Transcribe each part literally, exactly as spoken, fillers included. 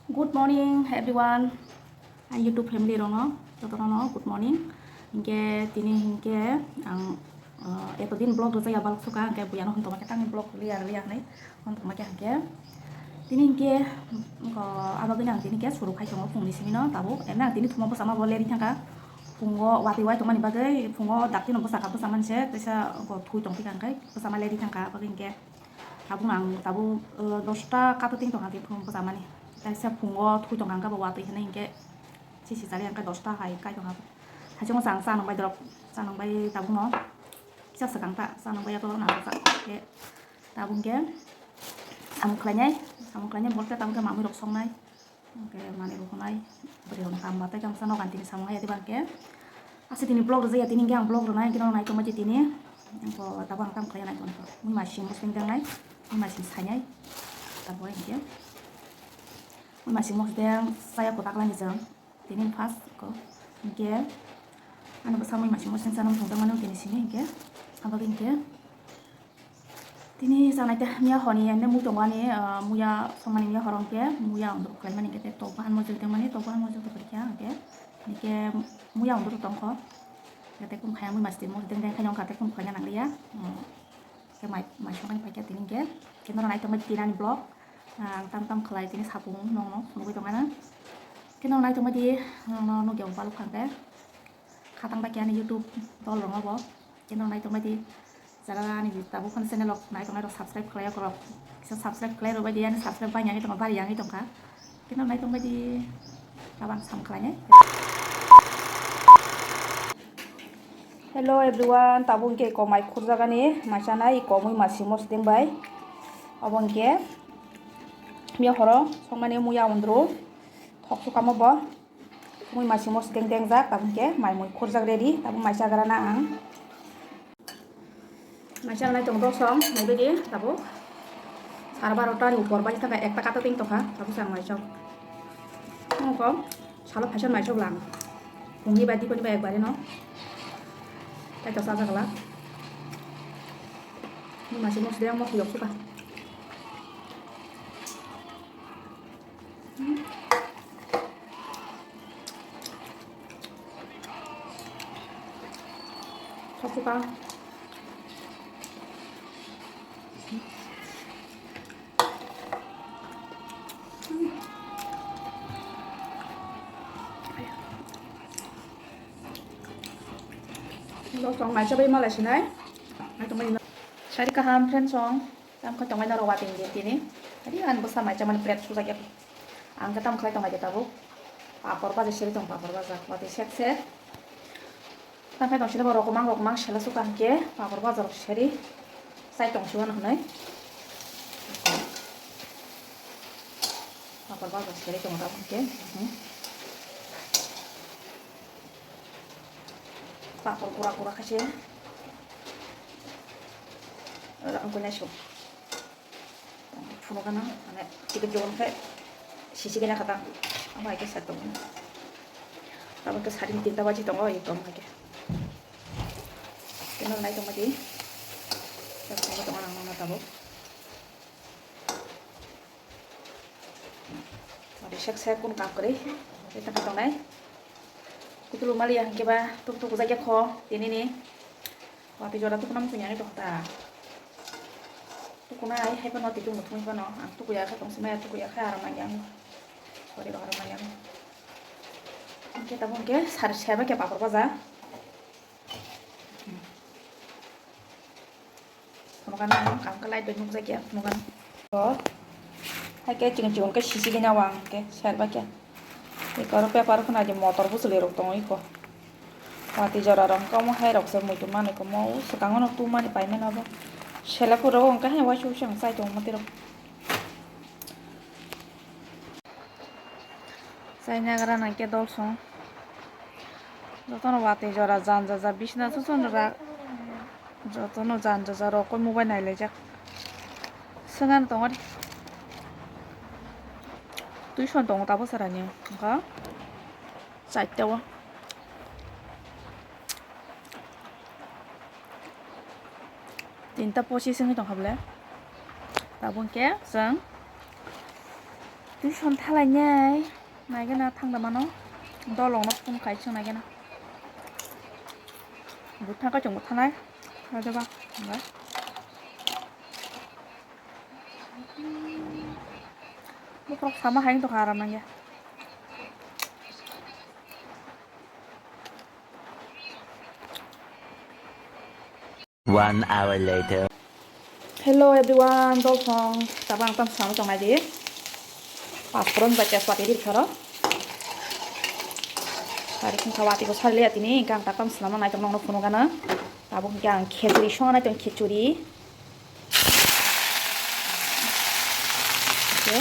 Good morning everyone, ang YouTube family rokno jotono good morning. Hinkhe tini hinkhe ang, uh, etodin vlog rwjakya balok sukha, hinkhe buya no hwn tongma khe tangni vlog liya liya hinwi hwn tongma khe hinkhe tini hinkhe, uh, abagwi ang tini khe suru khai tongo phungni simi no tabuk, eno ang tini thuma bwsama bo leri thangkha. Phungo watwi wai tongmani bagwi phungo dakti no bwsakha, bwsamani se teisa thui tongphikha, hinkhe bwsama leri thangkha abagwi hinkhe. Tabuk ang tabuk, eh, dosta kato ting tongkha tei phung bwchamani. Kaisa phungo thui tongkha, hwnkhe bo watwi hinwi hinkhe sisi chali hinkhe dosta hai kai tongkha. Haichungo chang cha nang bai dorok, cha nang bai tabukno kisa swkang ta cha nang bai yato nang cha khe tabuk hinkhe samung khlainai, samung khlainai borok tei tabuk khe mamwi rok songnai. Hwnkhe manwi rok hwnai, bwrwi rokni kaam batai khe ang sano ganti ni samung haya diba hwnkhe. Aswk tini vlog rwjakya tini hwnkhe ang vlog rwnai hwnkhe norok naitongma di tini. Hwnkhe tabuk ang tamo khlaiya naitongkha. Mui masing mosdeng dengnai, mui masing sainai. Tabuk hwnkhe mui masing mosdeng chaya kwtaklani chwng. Tini first ko hwnkhe ano bwsa mui masing mosdeng chana muchung tongmani tini simi hwnkhe. Aboni hwnkhe tini chanai tei hamya honi ende mui tongo ani, ah, muya somani muya horo hwnkhe muya ondro khlaimani hwnkhe tei tok bahan mojol tongmani tok bahan mojol tongkha hwnkhe hwnkhe muya ondro tongkho hwnkhe tei kum khaya mui masti mosdeng deng khaino wngkha tei kum khaina nangliya. Hwnkhe mai mai songkha paikha tini hwnkhe khe norok naitongbai tini ani vlog, ah, ang tam tam khlai tini sapung nongno nugui tongkha na khe norok naitongbai di nongno nukya balok kha hwnkhe. Khatang bai khe ani YouTube dol rok bo. Khe norok naitongbai di. Jara ani tabuk phano channel rok naitongnai rok subscribe khlai rok. Kisa subscribe khlai rok bai di ani subscribe bai yang tongkha bari yang tongkha. Khe norok naitongbai di. Tabang sam khlai nai. Hello everyone, tabuk hwnkhe komai khurjagani maichanai komui masi mosdeng bai. Obo hwnkhe miya horo songmani muya ondro thok sukamo bo. Mui masi mosdeng dengjak, tabuk khe mai mui khurjak ready, tabuk mai chagrana ang. Mai chagnai tong dosong, mai bidi, tabuk sar barota ni upor bai tangka ekta kata ting tokha, tabuk sang mai chok. Nokho salo phaisa mai chok lang. Phungni bai dikoni bai ekbari no. Tai to sajak la. Mui masi mosdeng mo khuyok suka. Sasuka. Lo song mai chabai malai sinai. Mai tongmani. Sari kaham friend song. Tam khe tongmani norok watwi di tini. Ari ang bwsa mai chamani plate sujakya. Ang khe tam khlai tongmani tabuk. Papor baja seri tong papor baja. Watwi sek sek. Tam khe tong sini bo rokomang rokomang sela suka hwnkhe papor baja rok seri. Sai tong siwano hwnwi. Papor baja seri tong tabuk hwnkhe. Hmm. Papor kura kura khaise. Ora ang koi naisu. Phunukgana mane ticket jokon khe sisi gana khatang. Amo hai khe sa tongo. Abo khe sari tinta baji tongo, oi tong hai khe. Keno nai tongma di. Khe phunukgwi tongo ang nono tabuk. Ori sek sek kun kam kwrwi. Tei tangka tongnai. Kutulung maliya hwnkhe ba tuk tuk jakya kho tinini. Watwi jora tukunam kunyani tongta. Tukuna ai hai phano twi tung muthungwi phano. Ang tukuya khe tongsi maya tukuya khe aro nangya ang. Ori aro nangya ang. Hwnkhe tabuk hwnkhe sar seba khe papor baja. Phunukgana ang, ang khe light bai nukjakya, phunukgana. O, hai khe chikon chikon khe sisi gana o ang khe serba khe. Eko aro paper khna je motor bwchwlwi rok tongo eko. Watwi jora rok khe omo hai rok se muitu manwi khe omo swkango no tumani paimani abo. Sela phuru rok hwnkhe hai uaisuk se chai tongo mwtwi rok. Chainagra nangkhe dolsong. Jotono watwi jora jan jaja bisna jotono ra-, jotono jan jaja rok koi mobile nailaijak. Swngano tongo de. Tuition tongo tabuk sarani wngkha chaita o. Tinta pochis wngwi tongkha bwle. Tabuk hwnkhe chwng Tuition thalainai naigena thangda mano. Dolongno phone khai song naigena. Butha kachung buthanai. Rajaba. Bukrok sama hai tongkha aram nangya. One hour later. Hello everyone, dolsong. Tabang tam sama tongnai di. Pasporon ba tejpati di kharo. Sari khung khawati ko sari le atini, gang takam selama nai tong nong no phunukana. Tabuk hingke ang khichuri songnai tong khichuri. Oke.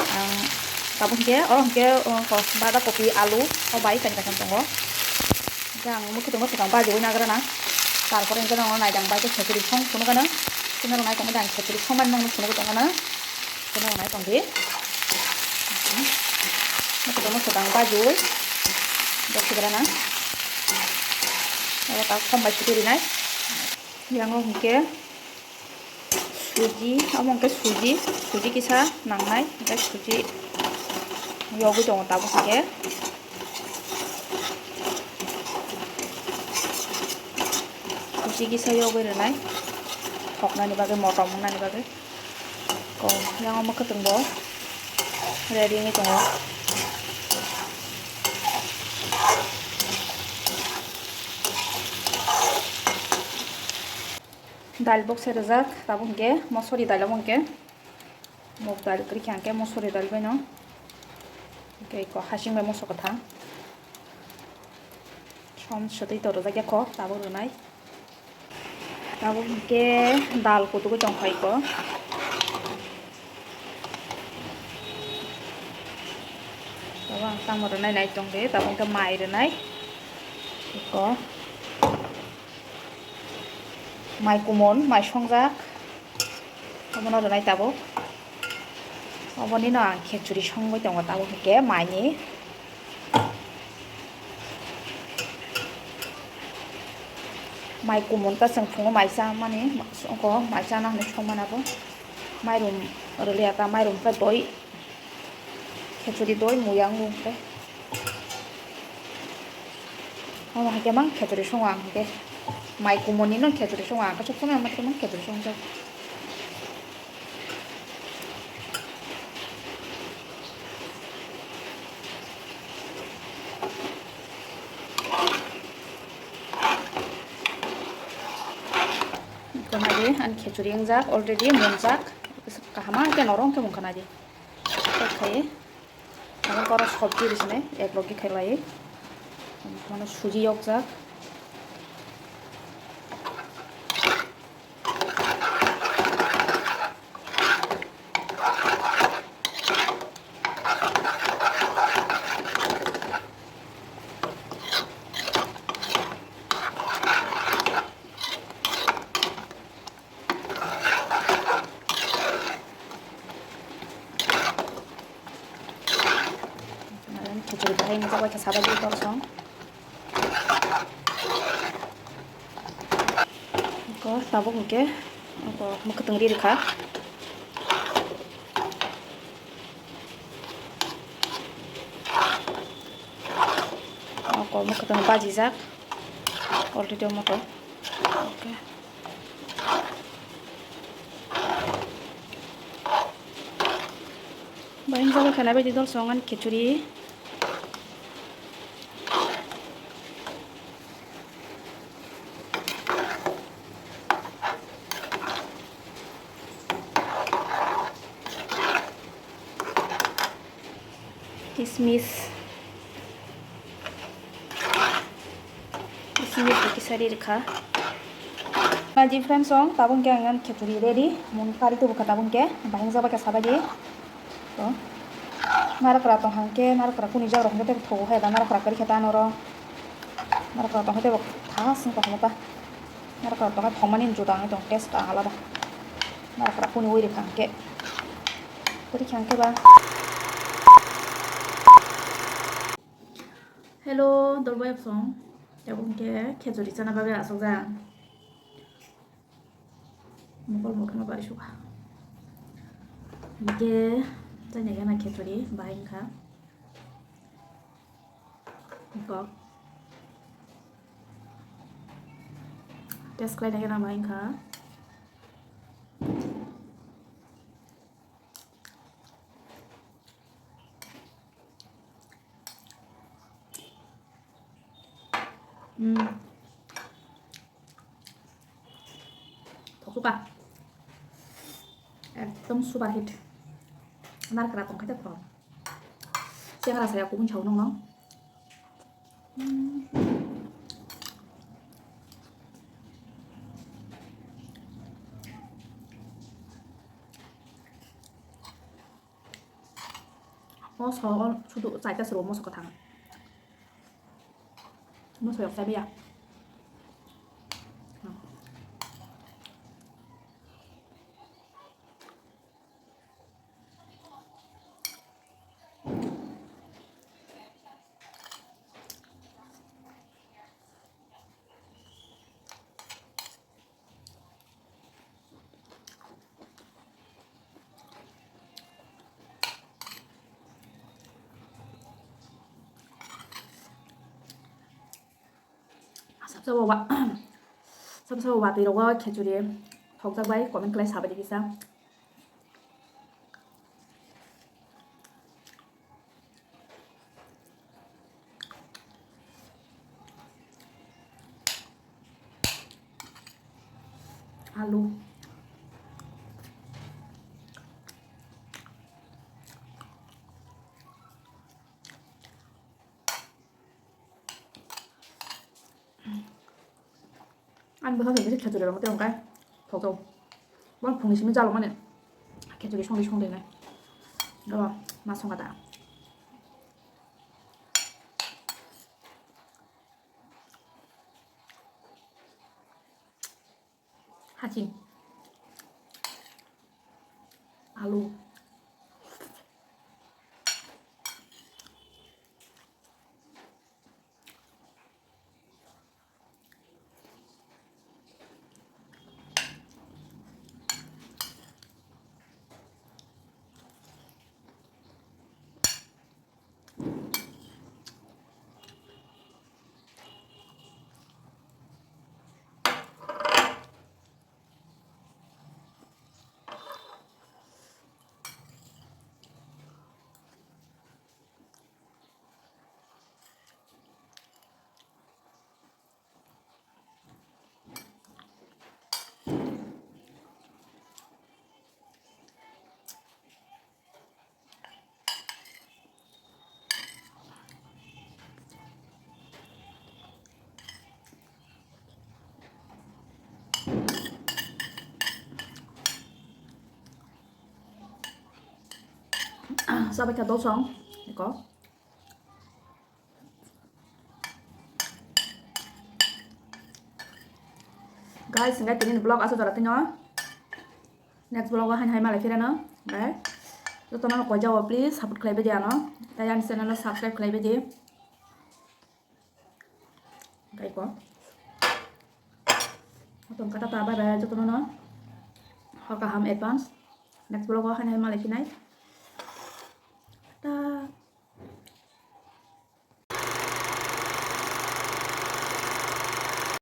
Ang tabuk hingke, oro hingke, o, kos-, bada kopi, alu, o bai kaisa kaisa tongo. Hingke ang mukhutungo swkang bajiwi nagrana. Tarpore hingke nang naidang bai khe khechuri song phunukana. Hingke nang naitongma dang khechuri songmani nang phunugwi tongkana. Hingke nang naitongdi. Mukhutungo swkang bajiwi. Dok sigrana. Oro tak sombai sidi rinai. Yang o hingke suji, omo hingke suji, suji kisa nangnai, hingke suji yogwi tongo tabuk hingke. Suji kisa yogwi rwnai, thoknani bagwi, motom wngnani bagwi. Ko, yang omo kwtwng bo ready wngwi tongo. Dal bokse rijak, tabuk hingke mosori dal omo hingke muk dal kwrwi kha hingke mosori dal bai no hingke eko hasing bai moso kwthang som swtwi to rijak ya kho tabuk rwnai. Tabuk hingke dal kutukwi tongkha eko. Tabuk ang tamo rwnai nai tongdi, tabuk hingke mai rwnai eko. Mai kumon, mai songjak. Obono rwnai tabuk. Obonino ang khechuri songwi tongo tabuk hwnkhe maini. Mai kumon ta chwng phungo mai chamani, oko mai chana hinwi songmani abo. Mairum rwliya ta, mairum khe doi. Khechuri doi muya wng khe. Omo hai khe mang khechuri songo ang hwnkhe. Mai kumoni no khechuri songo ang khe, sub somoi ang khe mang khechuri songjak. Iko nai di, ani khechuri wngjak, already munjak. Kaham khe norok khe mungkha nai di. Kok khai. Abo oro sobji rwsine ek logi khe lai. Mane suji yokjak. Khichuri bahai wngjago khe sabai di korsong. Ko tabuk hwnkhe oko mwkhwtwng ri rwkha. Oko mwkhwtwng bajijak already omo to. Okay. Bai wngjago khe naibaidi dol song ani khichuri. Kismis. Kismis bo kisa ri rwkha. Naidi friends, song tabuk khe ang ani khichuri ready. Mung kari tubu kha tabuk khe. Bahai wngjago khe sabai di. To. Narwkra tong hang khe, narwkra kuni jak rok hwnkhe tei thogo hai da, narwkra kwrwi khe ta noro. Narwkra tong khe tei bo thas wng tong khe ta. Narwkra tong khe thongmani juda wngwi tong, taste alada. Narwkra kuni wi rwkha hwnkhe. Kwrwi khe hwnkhe ba. Hello, dolbai song. Tabuk hwnkhe khichuri chana bagwi asokjak. Mokol mokol ma bai suka. Hingke Tei nai gana khichuri bahai wngkha. Iko. Test khlai nai gana bahai wngkha. Hmm. Thoksuka. Ekdom super hit. Narkra tongkha tei thok. Chengra saya kubun chao nongno. Hmm. Moso o sudu chaita sero moso kwthang. Moso yok chabiya. Sabsa bo wa-, sabsa bo watwi rogo khichuri thokjak bai comment khlai sabai di kisa. Alu. Ani bwkha khe khachuri rwngwi tongkha. Thokjao. Bon phungni simi chalokmani. Khachuri songwi songwi nai. Gabo ma songkha ta. Haching. Alu. Sabai kha dosong eko. Guys, hingke tini vlog aswk jora tino. Next vlog o haino hai malai phirano. Guys, jotono koijao please support khlaibai di ano. Tai ani channel o subscribe khlaibai di. Hingke iko. Tongkha ta ta bye bye jotono no. Hor kaham advance. Next vlog o haino hai malai phinai. Ta.